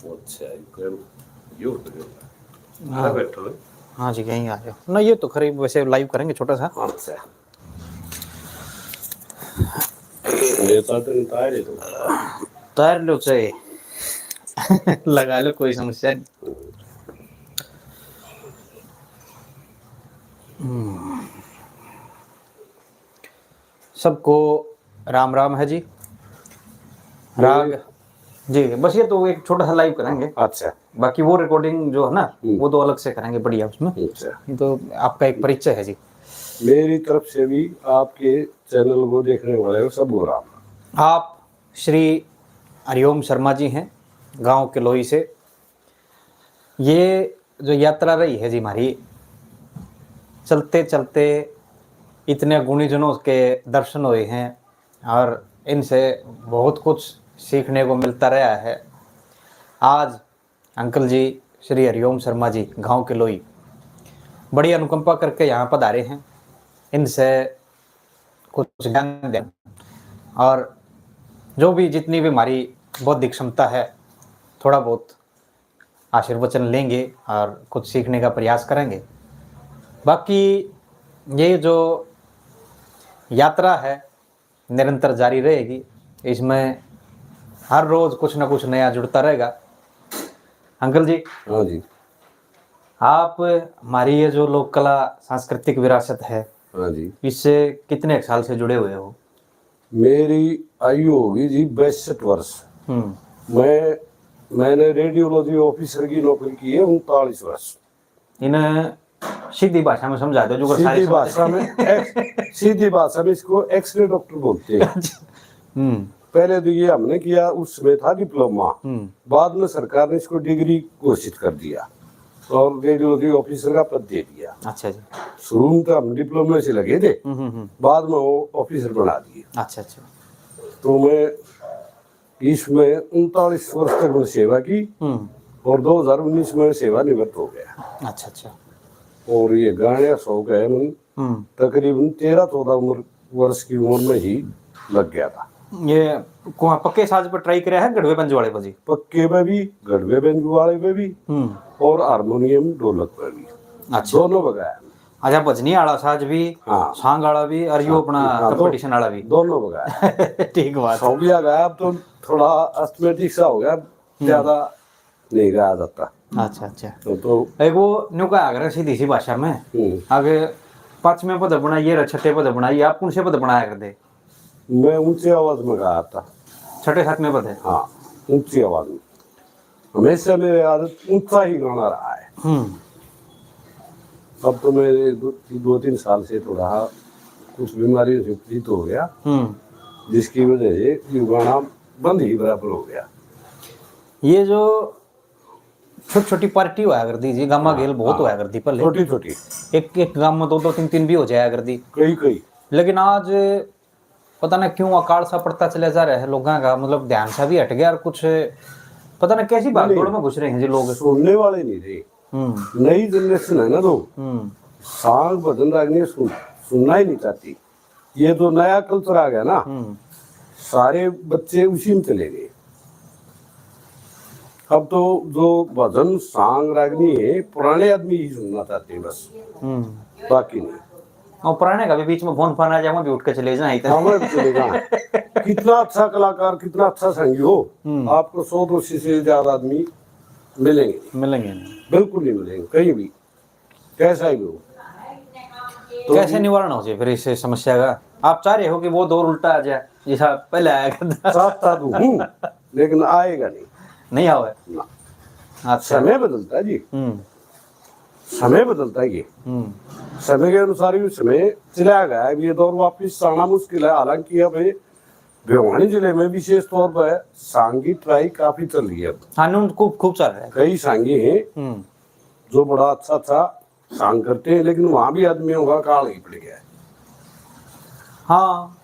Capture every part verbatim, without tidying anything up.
अच्छा, ये तो, ये तो, ये तो। हाँ। बैठो। हाँ जी, यहीं आ जाओ ना, ये तो खरीब वैसे लाइव करेंगे छोटा सा। अच्छा। ये तो तुम तार ही दो। तार लो चाहे। लगा लो, कोई समस्या नहीं। हम्म। सबको राम राम है जी। राग जी, बस ये तो एक छोटा सा लाइव करेंगे। अच्छा। बाकी वो रिकॉर्डिंग जो है ना, हम्म। वो तो अलग से करेंगे, बढ़िया उसमें। अच्छा। ये तो आपका एक परिचय है जी। मेरी तरफ से भी आपके चैनल को देखने वाले सबको राम राम। आप श्री हरिओम शर्मा जी हैं, गांव किलोई से। ये जो यात्रा रही है जी हमारी, चलते चलते इतने गुणीजनों के दर्शन हुए हैं और इनसे बहुत कुछ सीखने को मिलता रहा है। आज अंकल जी श्री हरिओम शर्मा जी, गांव किलोई, बड़ी अनुकंपा करके यहाँ पधारे हैं। इनसे कुछ ज्ञान दें और जो भी, जितनी भी हमारी बौद्धिक क्षमता है, थोड़ा बहुत आशीर्वचन लेंगे और कुछ सीखने का प्रयास करेंगे। बाकी ये जो यात्रा है, निरंतर जारी रहेगी। इसमें हर रोज कुछ ना कुछ नया जुड़ता रहेगा। अंकल जी, हाँ जी। आप हमारी ये जो लोक कला सांस्कृतिक विरासत है, हाँ जी। इससे कितने साल से जुड़े हुए हो? मेरी आयु होगी जी बासठ वर्ष। हम्म। मैं, मैंने रेडियोलॉजी ऑफिसर की नौकरी की है उनतालीस वर्ष। इन्हें सीधी भाषा में समझा दो, जो सीधी सारे समझ भाषा में एक्स-, सीधी भाषा में इसको एक्सरे डॉक्टर बोलते हैं। अच्छा। हम्म। पहले तो ये हमने किया, उस समय था डिप्लोमा, हम्म। बाद में सरकार ने इसको डिग्री घोषित कर दिया और रेडियोलॉजी ऑफिसर का पद दे दिया। अच्छा जी। शुरू में तो हम डिप्लोमा से लगे थे, हम्म, हम्म, हम्म। बाद में वो ऑफिसर बना दिए। अच्छा, अच्छा। तो मैं इसमें उनतालीस वर्ष तक मैंने सेवा की हम्म। और दो हज़ार उन्नीस में सेवा निवृत्त हो गया। अच्छा, अच्छा। और ये गाने का शौक है, मैं हम्म। तकरीबन तेरह चौदह उम्र, वर्ष की उम्र में ही लग गया था। ये कौन पक्के साज पर ट्राई करे है, गढ़वे बंजू वाले पर जी? पक्के में भी, गढ़वे बंजू वाले पे भी हम्म। और हारमोनियम ढोलक पे भी। अच्छा। दोनों बजाया। अच्छा, भजनी आला साज भी, हाँ। सांग आला भी और यो हाँ, अपना हाँ, दो-, कंपटीशन आला भी। दोनों बजाया। ठीक बात है। सौंपिया गया, अब तो थोड़ा अस्थमेटिक सा हो गया, हम्म। ज्यादा नहीं गाया जाता। अच्छा, अच्छा। तो, तो एक वो न्यू कहा अगर सीधी सी भाषा में, हम्म। आगे पांचवें पद बनाइए और छठे पद बनाइए, आप कौन से पद बनाया करते? मैं ऊंची आवाज में गाया था। छठे सातवें पद है? हाँ, ऊंची आवाज में। हमेशा मेरे आदत ऊंचा ही गाना रहा है। हम्म। अब तो मेरे दो, दो तीन साल से थोड़ा कुछ बीमारियों से पीड़ित हो गया, हम्म। जिसकी वजह से ये गाना बंद ही बराबर हो गया। ये जो छोटी छोटी पार्टी होया करती जी, गामा हाँ, गेल बहुत हाँ। होया करती पहले। छोटी छोटी। एक, एक गाम में दो दो तीन तीन भी हो जाया करती। कई, कई। लेकिन आज पता ना क्यों अकाल सा पड़ता चला जा रहा है लोगों का, मतलब ध्यान सा भी हट गया और कुछ पता ना कैसी भागदौड़ नहीं। में घुस रहे हैं जी लोग। सुनने वाले नहीं रहे। हम्म। नई जनरेशन है ना, तो हम्म। सांग भजन रागनी सुन, सुनना ही नहीं चाहती। ये तो नया कल्चर आ गया ना, हम्म। सारे बच्चे उसी में चले गए। अब तो जो भजन सांग रागनी है, पुराने आदमी ही सुनना चाहते हैं बस, हम्म। बाकी नहीं। और पुराने का भी बीच में फोन फान आ जाए, वहाँ भी उठ के चले जाए, इतना। हाँ, वहाँ भी चले जाए। कितना अच्छा कलाकार, कितना अच्छा संगी हो, हम्म। आपको सौ दो सौ से ज्यादा आदमी मिलेंगे? मिलेंगे नहीं। बिल्कुल नहीं मिलेंगे कहीं भी, कैसा ही हो। तो कैसे भी निवारण हो जाए फिर इस समस्या का? आप चाह रहे हो कि वो दौर उल्टा आ जाए, जैसा पहले आया करता? चाहता तो हूँ, लेकिन आएगा नहीं। नहीं आवे? ना। अच्छा। समय बदलता है जी। हम्म। समय बदलता है ये। हम्म। समय के अनुसार ही समय चला गया है। अब ये दौर वापस आना मुश्किल है। हालांकि अब ये भिवानी जिले में विशेष तौर पर सांग की ट्राई काफी चल रही है। हाँ, नून खूब, खूब चल रहा है। कई सांगी हैं हम्म। जो बड़ा अच्छा अच्छा सांग करते हैं, लेकिन वहाँ भी आदमियों का काल ही पड़ गया है। हाँ,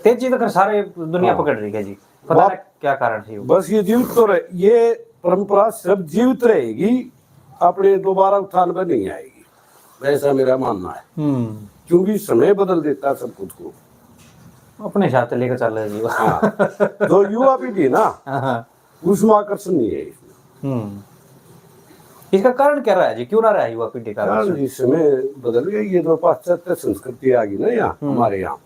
तेजी तो खैर सारे दुनिया हाँ। पकड़ रही है जी। पता बात नहीं क्या कारण है वो। बस ये जीवित तो रहे, ये परंपरा सिर्फ जीवित रहेगी, अपने दोबारा उत्थान पर नहीं आएगी, ऐसा मेरा मानना है। हम्म। क्योंकि समय बदल देता है सब कुछ को। अपने साथ लेकर चल रहे जी। हाँ। जो युवा पीढ़ी है ना, हाँ, हाँ। उसमें आकर्षण नहीं है इसमें। हम्म। इसका कारण क्या रहा है जी, क्यों ना रहा है युवा पीढ़ी का? कारण जी, समय बदल गया, ये तो पाश्चात्य संस्कृति आ गई ना यहाँ हमारे यहाँ।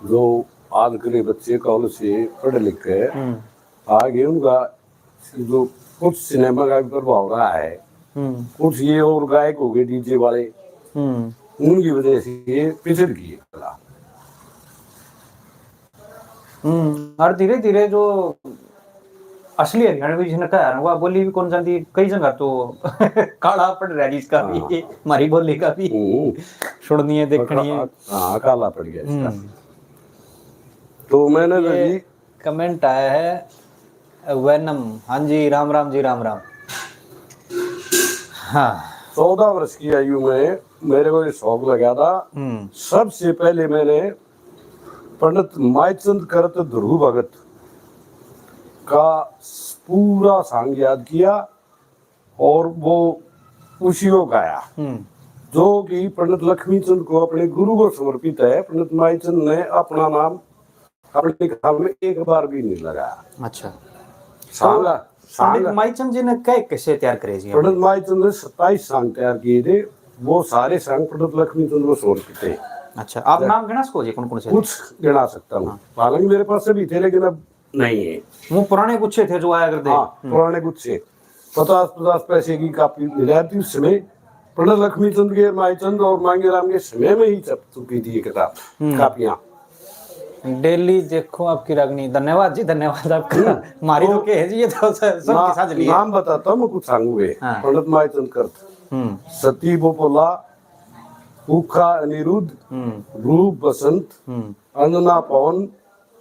जो आजकल के बच्चे कॉलेज से पढ़ लिख के हम्म। आ गए, उनका जो कुछ सिनेमा का भी प्रभाव रहा है, हम्म। कुछ ये और गायक हो गए डीजे वाले, हम्म। उनकी वजह से ये पिछड़ गई है कला। हम्म। और धीरे धीरे जो असली हरियाणवी जिसने कहा ना, वह बोली भी कौन जाती, कई जगह तो काला पड़ रहा है जिसका भी, हाँ। हमारी बोली का भी। हम्म। सुननी है, देखनी है। हाँ, काला पड़ गया इसका। हम्म। तो मैंने ना ये जी कमेंट आया है वैनम। हाँ जी, राम राम जी, राम राम। हाँ। चौदह वर्ष की आयु में मेरे को ये शौक लगा था। हम्म। सबसे पहले मैंने पंडित माईचंद करत ध्रुव भगत का पूरा सांग याद किया और वो उसी को गाया, हम्म। जो कि पंडित लक्ष्मी चंद को, अपने गुरु को समर्पित है। पंडित माईचंद ने अपना नाम अपनी किताब में एक बार भी नहीं लगाया। अच्छा। सांग, सांग पंडित माईचंद जी ने कई किस्से तैयार करे जी? पंडित माईचंद ने सत्ताईस सांग तैयार किए थे, वो सारे सांग पंडित लक्ष्मी चंद को समर्पित थे। अच्छा, आप नाम गिना सको जी कौन कौन से? कुछ गिना सकता हूँ, हालांकि मेरे पास सभी थे, लेकिन अब नहीं है। वो पुराने गुच्छे थे जो आया करते। हाँ, पुराने गुच्छे, पचास पचास पैसे की कापी मिला थी उस समय। पंडित लक्ष्मी चंद के, माईचंद और मांगेराम के समय में ही छप चुकी थी ये किताब, हम्म। कापियां। डेली देखो आपकी रागनी। धन्यवाद जी, धन्यवाद आपका। हमारी तो के है जी, ये तो स-, सब ना-, की साझ ली है। नाम बताता हूँ मैं कुछ सांगू के। हाँ। पंडित माईचंद करत, हम्म। सती बोपोला, उखा अनिरुद्ध, हम्म। रूप बसंत, हम्म। अंजना पवन,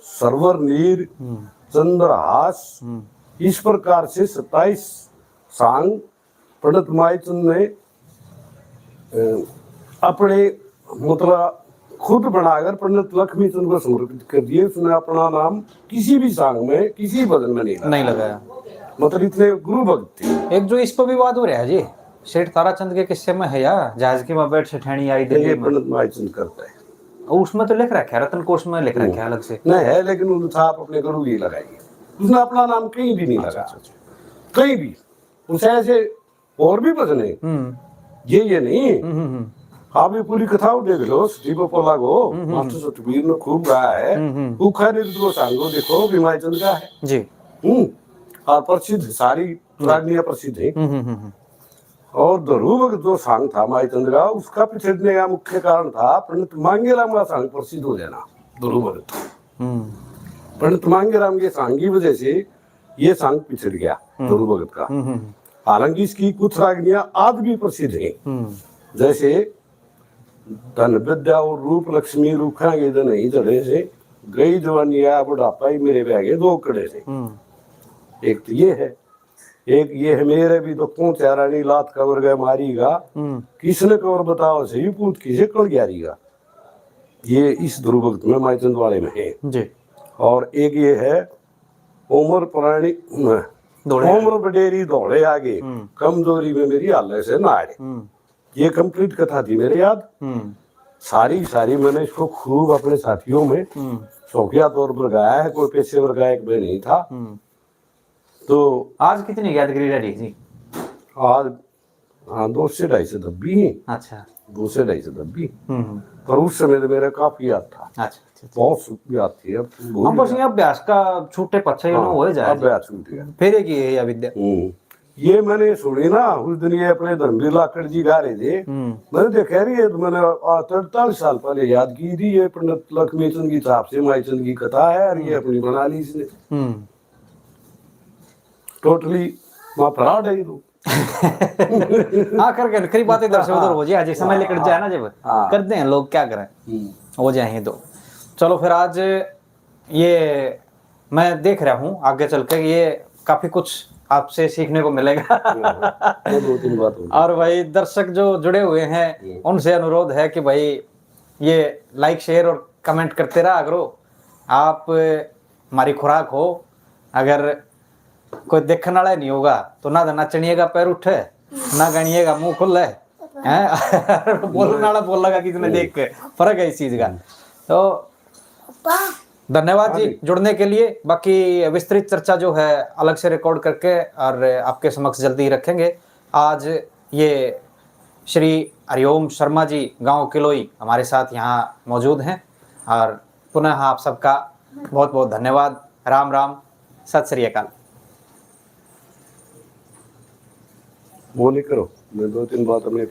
सरवर नीर, हम्म। चंद्रहास, हम्म। इस प्रकार से सत्ताईस सांग पंडित माईचंद ने, अ, अपने, मतलब, खुद बनाकर पंडित लक्ष्मी चंद को समर्पित कर दिए। उसने अपना नाम किसी भी सांग में, किसी भजन में नहीं लगाया। नहीं लगाया। मतलब, इतने गुरु भक्त थे। एक जो इस पर विवाद हो रहा है जी, सेठ ताराचंद के किस्से में है या, जहाज के में बैठ सेठानी आई ये दिल्ली में, पंडित माईचंद करत है। उसमें तो लिख रखा है, रत्न कोष में लिख रखा है अलग से। नहीं है, लेकिन उन छाप अपने गुरु की लगाई है। उसने अपना नाम कहीं भी नहीं लगाया। कहीं भी। उसे ऐसे और भी भजन है। हम्म। ये, ये नहीं। हम्म, हम्म, हम्म। आप ये पूरी कथा देख लो, सती बोपोला को मास्टर सतबीर ने खूब गाया है। हम्म, हम्म। उखा अनिरुद्ध को सांग को देखो, भी माईचंद का है। जी। हम्म। और प्रसिद्ध, सारी रागनियां प्रसिद्ध है। हम्म, हम्म, हम्म, हम्म। और ध्रुव भगत जो सांग था माईचंद का, उसका पिछड़ने का मुख्य कारण था पंडित मांगेराम का सांग प्रसिद्ध हो जाना। ध्रुव भगत, हम्म। पंडित मांगेराम के सांग की वजह से ये सांग पिछड़ गया, ध्रुव भगत का। हम्म, हम्म, हालांकि इसकी कुछ रागनियां आज भी प्रसिद्ध हैं, हम्म। जैसे धन विद्या और रूप लक्ष्मी, रूखा के धन ही धड़े से, गई जवानी आया बुढ़ापा ही मेरे बह गए दो कड़े से। हम्म। एक तो ये है, एक ये है, मेरे भी तो पहुंचा रानी लात कवर गए मारी गा, हम्म। किसने कवर बताओ सही पूत किसे कल ग्यारी गा। ये इस ध्रुव भगत में माईचंद वाले में है। जी। और एक ये है, उम्र पुरानी, दौड़े आगे। उम्र बडेरी दौड़े आगे, हम्म। कमजोरी में मेरी हालत से नाड़। हम्म। ये कंप्लीट कथा थी मेरे याद। हम्म। सारी सारी मैंने इसको खूब अपने साथियों में, हम्म। शौकिया तौर पर गाया है, कोई पेशेवर गायक मैं नहीं था। हम्म। तो आज कितनी यादगिरी रह रही जी? आज, हाँ, दो से ढाई से धब्बी हैं, अच्छा। दो से ढाई से धब्बी। हम्म, हम्म। पर उस समय तो मेरा काफी याद था, अच्छा, अच्छा, अच्छा। बहुत सु-, याद थी। अब भूल हम बस गया। ये अभ्यास का छूटे पच्छे हाँ, हो जाए। अभ्यास छूट गया। फिर एक ये है विद्या। हम्म। ये मैंने सुनी ना, उस दिन ये अपने धर्मवीर लाखड़ जी गा रहे थे। हम्म। मैंने देखा, यार, ये तो मैंने आज अड़तालीस साल पहले याद की थी, ये पंडित लक्ष्मी चंद की छाप से माईचंद की कथा है, और ये अपनी बना ली इसने। हम्म। टोटली वहाँ फराड है ये तो। आखिर के कई बातें इधर से उधर हो जाए, आज समय लेकर जाए ना जब, हाँ। करते हैं लोग, क्या करें, हम्म। हो जाए ही तो। चलो फिर आज ये मैं देख रहा हूँ आगे चल के ये काफी कुछ आपसे सीखने को मिलेगा। वो दो तीन बात हो गई। और भाई दर्शक जो जुड़े हुए हैं हम्म। उनसे अनुरोध है कि भाई ये लाइक शेयर और कमेंट करते रहा करो। आप हमारी खुराक हो, अगर कोई देखने वाला नहीं होगा तो ना तो नाचनिए का पैर उठे, ना गानिए का मुंह खुले, हैं? बोलने वाला बोलेगा किसी ने देख के, फर्क है इस चीज का। तो धन्यवाद हाँ जी जी। जुड़ने के लिए। बाकी विस्तृत चर्चा जो है अलग से रिकॉर्ड करके और आपके समक्ष जल्दी ही रखेंगे। आज ये श्री हरिओम शर्मा जी गांव किलोई हमारे साथ यहाँ मौजूद हैं और पुनः आप सबका बहुत बहुत धन्यवाद। राम राम, सत श्री अकाल। वो नहीं करो, मैं दो तीन बात अपने